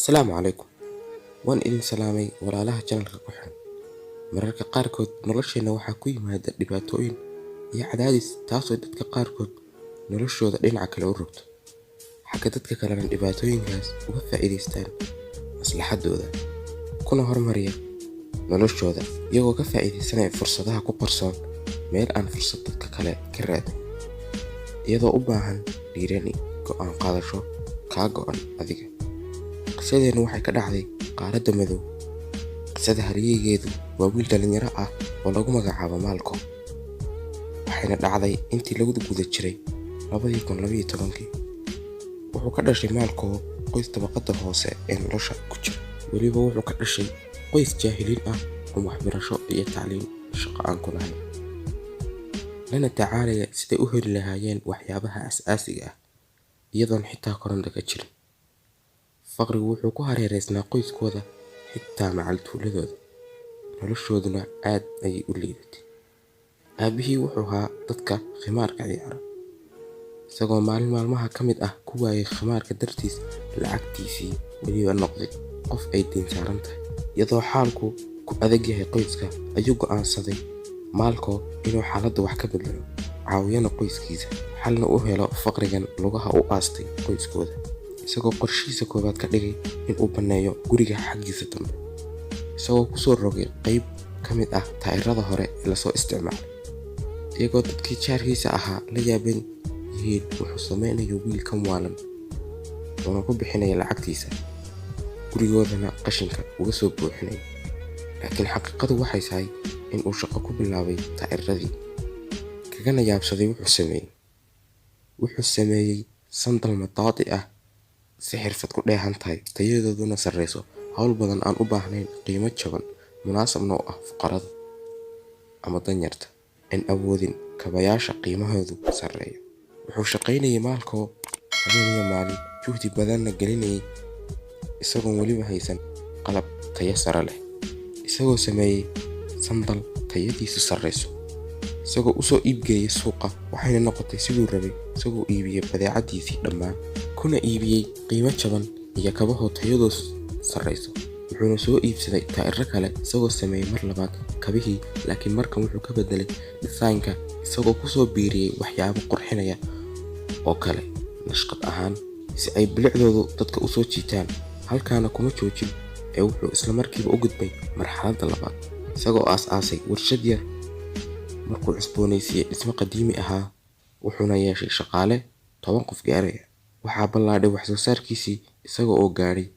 Asalaamu calaykum. Waan idin salaamay walaalaha channelka ku xiran. Mararka qaarkood nolosheenna waxaa ku yimaada dhibaatooyin iyo cadaadis, taasoo dadka qaarkood noloshooda dhinaca kale u rogto, xagga dadka kalena dhibaatooyinkaas uga faa'iidaystaan maslaxadooda, kuna horumariya noloshooda iyagoo ka faa'iidaysanaya fursadaha ku qarsoon meel aan fursad dadka kale ka raadin, iyadoo u baahan dhiirani go'aan qaadasho kaa go'an adiga. Qisadeennu waxay ka dhacday qaaradda madow. Qisada halyeygeedu waa wiil dhalinyaro ah oo lagu magacaabo Malcolm, waxayna dhacday intii lagu guda jiray 2012-kii. Wuxuu ka dhashay Malcolm qoys dabaqadda hoose ee nolosha ku jira. Weliba wuxuu ka dhashay qoys jaahiliin ah oo waxbarasho iyo tacliin shaqo aan ku lahayn, lana tacaalaya siday u heli lahaayeen waxyaabaha aasaasiga ah, iyadoon xitaa koronto ka jirin. Faqrigu wuxuu ku hareereysnaa qoyskooda, xitaa macal tuuladooda, noloshooduna aad ayay u liidatay. Aabihii wuxuu ahaa dadka khimaarka ciyaara, isagoo maalin maalmaha ka mid ah ku waayay khimaarka dartiis lacagtiisii, weliba noqday qof ay deyn saaran tahay. Iyadoo xaalku ku adag yahay qoyska, ayuu go'aansaday Malcolm inuu xaaladda wax ka beddelo, caawiyana qoyskiisa, xalna u helo faqrigan lugaha u aastay qoyskooda, isagoo qorshihiisa koowaad ka dhigay in uu banneeyo guriga xaggiisa dambe, isagoo ku soo rogay qayb ka mid ah taayirada hore ee lasoo isticmaalay. Iyagoo dadkii jaarkiisa ahaa la yaaban yihiin wuxuu sameynayo wiilkan waalan, uuna ku bixinaya lacagtiisa, gurigoodana qashinka uga soo buuxinaya. Laakiin xaqiiqadu waxay tahay in uu shaqo ku bilaabay taayiradii, kagana yaabsaday wuxuu sameeyey. Wuxuu sameeyey sandal mataati ah, si xirfad ku dheehan tahay, tayadooduna sarreyso, hawl badan aan u baahnayn, qiimo jaban, munaasabna u ah fuqarada ama danyarta aan awoodin kabayaasha qiimahoodu sarreeyo. Wuxuu shaqaynayay Malcolm habeen iyo maalin, juhdi badanna gelinayay, isagoon weliba haysan qalab tayo sare leh, isagoo sameeyey sandal tayadiisu sarreyso, isagoo usoo iibgeeyay suuqa, waxayna noqotay siduu rabay, isagoo iibiyey badeecadiisii dhammaan, kuna iibiyey qiimo jaban iyo kabahoo tayadoodu sarreyso. Wuxuuna soo iibsaday taayiro kale, isagoo sameeyey mar labaad kabihii, laakiin markan wuxuu ka bedelay design-ka, isagoo kusoo biiriyey waxyaabo qurxinaya oo kale nashqad ahaan, si ay bilicdoodu dadka usoo jiitaan. Halkaana kuma joojin ee wuxuu isla markiiba u gudbay marxaladda labaad, isagoo aas-aasay warshad yar markuu cusboonaysiiyey dhismo qadiimi ahaa, wuxuuna yeeshay shaqaale 10 qof gaaraya. Waxaa ballaadhay wax soo saarkiisii, isaga oo gaadhay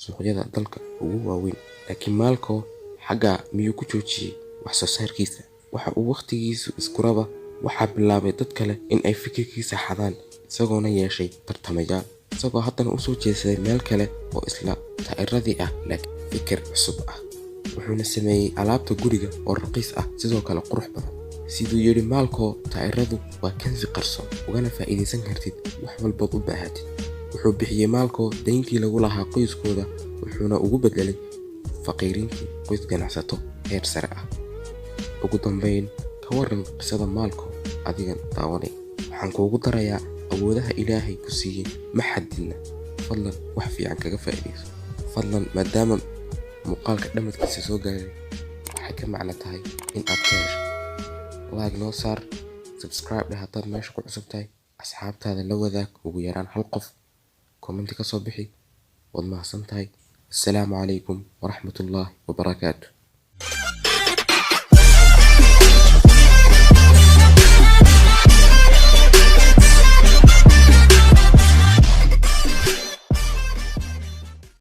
suuqyada dalka ugu waaweyn. Laakiin Malcolm xaggaa miyuu ku joojiyey wax soo saarkiisa? Waxa uu waqtigiisu iskuraba waxaa bilaabay dad kale in ay fikirkiisa xadaan, isagoona yeeshay tartamayaal, isagoo haddana usoo jeedsaday meel kale oo isla taayiradii ah, laakiin fikir cusub ah. Wuxuuna sameeyey alaabta guriga oo raqiis ah, sidoo kale qurux badan. Siduu yidhi Malcolm, taayiradu waa kansi qarsoon, ugana faa'iidaysan kartid wax walbood u baahatid. Wuxuu bixiyey Malcolm dayntii lagu lahaa qoyskooda, wuxuuna ugu beddelay faqiiriintii qoys ganacsato heer sare ah. Ugu dambayn, ka waran qisada Malcolm adigan daawanay? Waxaan kuugu darayaa, awoodaha Ilaahay ku siiyey ma xadidna. Fadlan wax fiican kaga faa'iidayso. Fadlan, maadaama muuqaalka dhammadkiisa soo gaaray, waxay ka macno tahay in aad ka hesho. Like noo saar, subscribe dheh haddaad meesha ku cusub tahay, asxaabtaada la wadaag ugu yaraan hal qof, comment ka soo bixi. Waad mahadsan tahay. Assalaamu calaykum waraxmatullaahi wabarakaatu.